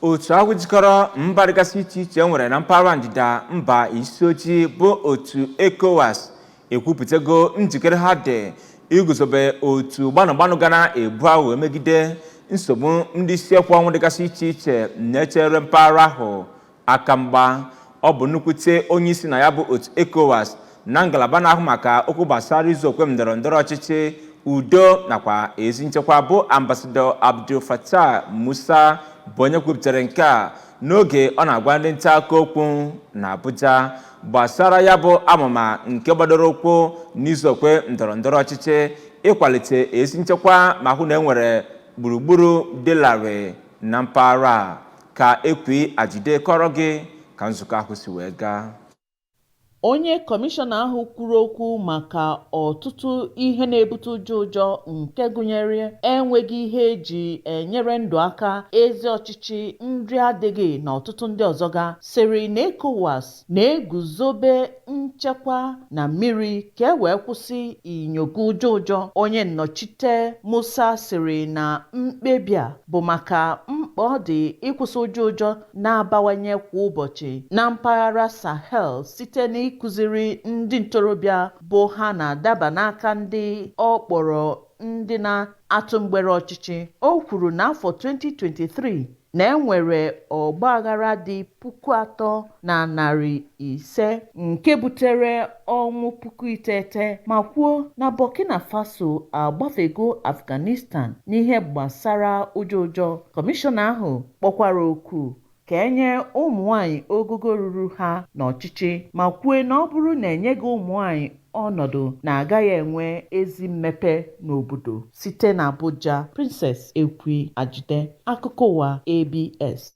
Otu ahụ jikọrọ mba dịgasị iche iche nwere na mpaghara ndịda mba isi ojii bụ otu ECOWAS ekwupụtago njikere ha dị iguzobe otu gbanụgbanụ ga na-ebu agha wee megide nsogbu ndị isi ekwe ọnwụ dịgasị iche iche na-echere mpaghara ahụ aka mgba. Ọ bụ nnukwute onye isi na ya bụ otu ECOWAS na ngalaba na-ahụ maka okwu gbasara izu okwe ndọrọ ndọrọ ọchịchị, udo nakwa ezi nchekwa bụ Ambassador Abdul Fattah Musa bụ onye kwupụtara nke a n'oge ọ na-agwa ndị nta akụkọ okwu na Abuja gbasara ya bụ amụma nke gbadoro ụkwụ n'izu okwe ndọrọ ndọrọ ọchịchị, ịkwalite ezi nchekwa ma hụ na e nwere gburugburu dị larịị na mpaghara a. Ka Ekwi Ajide kọrọ gị ka nzukọ ahụ si wee gaa. Onye kọmishọna ahụ kwuru okwu maka ọtụtụ ihe na-ebute ụjọ ụjọ nke gụnyere enweghị ihe eji enyere ndụ aka, ezi ọchịchị, nri adịghị na ọtụtụ ndị ọzọ ga, sịrị na ECOWAS na-eguzobe nchekwa na mmiri ka e wee kwụsị inyogo ụjọ ụjọ. Onye nnọchite Musa sịrị na mkpebi a bụ maka mkpa ọ dị ịkwụsị ụjọ ụjọ na-abawanye kwa ụbọchị na mpaghara Sahel site n'ịkụziri ndị ntorobịa bụ ha na-adaba n'aka ndị ọ kpọrọ ndị na-atụ mgbere ọchịchị. O kwuru na afọ 2023 na e nwere ọgbaghara dị 3,500 nke butere ọnwụ 9,000 ma kwuo na Burkina Faso agbafego Afghanistan n'ihe gbasara ụjọ ụjọ. Kọmishọna ahụ kpọkwara oku ka e nye ụmụ nwanyị ogogo ruru ha n'ọchịchị ma kwue na ọ bụrụ na enyeghị ụmụ nwanyị ọnọdụ na agaghị enwe ezi mmepe n'obodo. Site n'Abuja, Princess Ekwi Ajide, akụkọ ụwa ABS.